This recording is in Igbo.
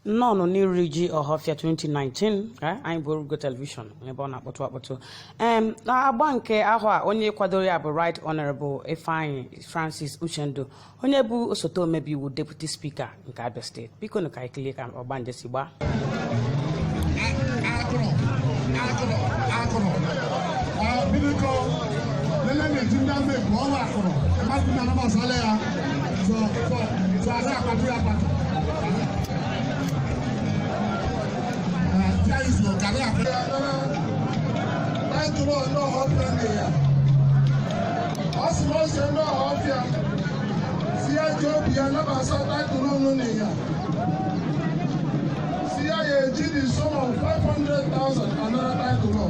Nnọọ n'iri ji Ọhafịa 2019. Anyị bụ Orugo Television ebe ọ na-akpọtụ akpọtụ. Na-agba nke ahụ a, onye kwadoro ya bụ Right Honorable Ifeanyi Francis Uchendu, onye bụ osote omebe iwu, Deputy Speaker nke Abia Steeti. Biko nụ, ka anyị kilie ka ọgbanje si gbaa. Akụrụ akụrụ akụrụ. Biko, lele na-eji ndị ama ebu ọwa akụrụ mmadụ na anabasala ya so so so ada akpatụ ya akpatụ. Tí a yìí sọ kàrí àpẹẹrẹ. Title náà ọ̀fíà ni ya. Ọ sị na ọ sị náà ọ̀fíà. Si ya ji obi ya nabasa title ọnụ na ya. Si ya ya eji the sum of 500,000 another title ọ.